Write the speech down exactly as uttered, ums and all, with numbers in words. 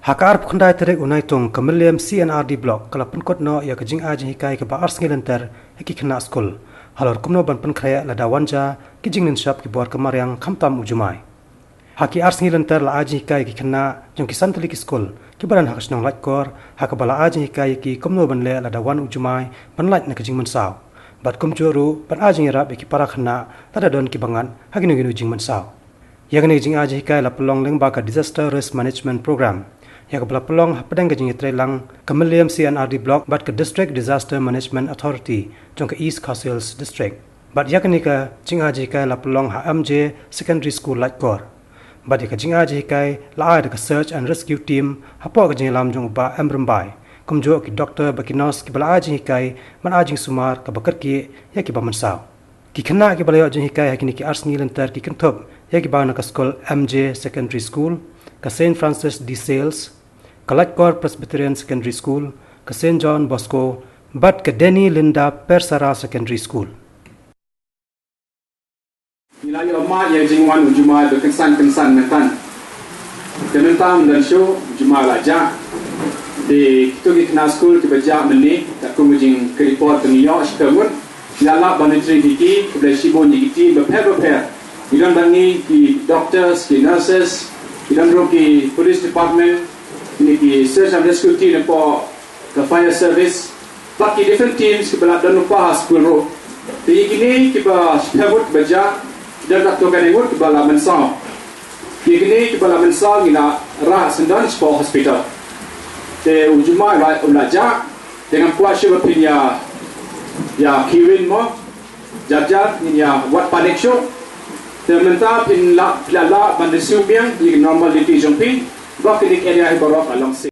Ha ka arphew khyndai tarik u Naitung, ka Mylliem C and R D Block ka la pynkut noh ïa ka jingai jinghikai kaba ar sngi lynter ha ki khynnah skul halor kumno ban pynkhreh lada wan jia ki jingninsap kiba wad ka mariang khamtam u jumai. Ha ki ar sngi lynter la ai jinghikai ïa ki khynnah jong ki san tylli ki skul kiba don ha ka shnong Laitkor, ha kaba la ai jinghikai ïa ki kumno ban leh lada wan u jumai ban lait na ka jingmynsaw, bad kumjuh ruh ban ai jingïarap ïa ki para khynnah lada don kiba ngat ha kino kino jingmynsaw. Ïa kane ka jingai jinghikai la pynlong lyngba ka Disaster Risk Management Program, ïa kaba la pynlong hapdeng ka jingïatreilang ka Mylliem C and R D Block bad ka District Disaster Management Authority jong ka East Khasi Hills District. Bad ïa kane ka jingai jinghikai la pynlong ha M J Secondary School Laitkor. Bad ïa ka jingai jinghikai la ai da ka Search and Rescue Team hapoh ka jingïalam jong u Bah M Rymbai, kumjuh ki doktor bad ki nurse kiba la ai jinghikai ban ai jingsumar kaba kyrkieh ïa kiba mynsaw. Ki khynnah kiba la ïoh jinghikai ha kine ki ar sngi lynter ki kynthup ïa kiba na ka skul M J Secondary School, ka Saint Francis de Sales, ka Laitkor Presbyterian Secondary School, ka Saint John Bosco, bad ka Deni Linda Persara Secondary School. Ngi la ïoh mad ïa ka jingwan u jumai ba kynsan kynsan mynta. Te mynta mynta shuh u jumai la jah. Te kito ki khynnah skul kiba jah mynne, katkum ka jingkyrpad ba ngi ïoh shiphew ngut, ngi la lah ban trei ïa ki, khublei shibun ïa ki team bapher bapher. Ngi don bad ngi ki doctors, ki nurses, ngi don ruh ki police department, ngi ki search and rescue team hapoh ka fire service, bad ki different teams kiba la don lypa ha skul ruh. Te ïa kine kiba shiphew ngut ba jah, ki don katto katne ngut kiba la mynsaw. Ïa kine kiba la mynsaw ngi la rah syndon shapoh hospital. Te u jumai u la, u la jah, te ngam kwah shuh ba phin ïa, ïa kiwin mo, jar jar ngin ïa wad panic shuh. Te mynta phin la, phin la lah ban resume biang ïa ka normality jong phi. Ba kine ki area hi baroh ka long safe.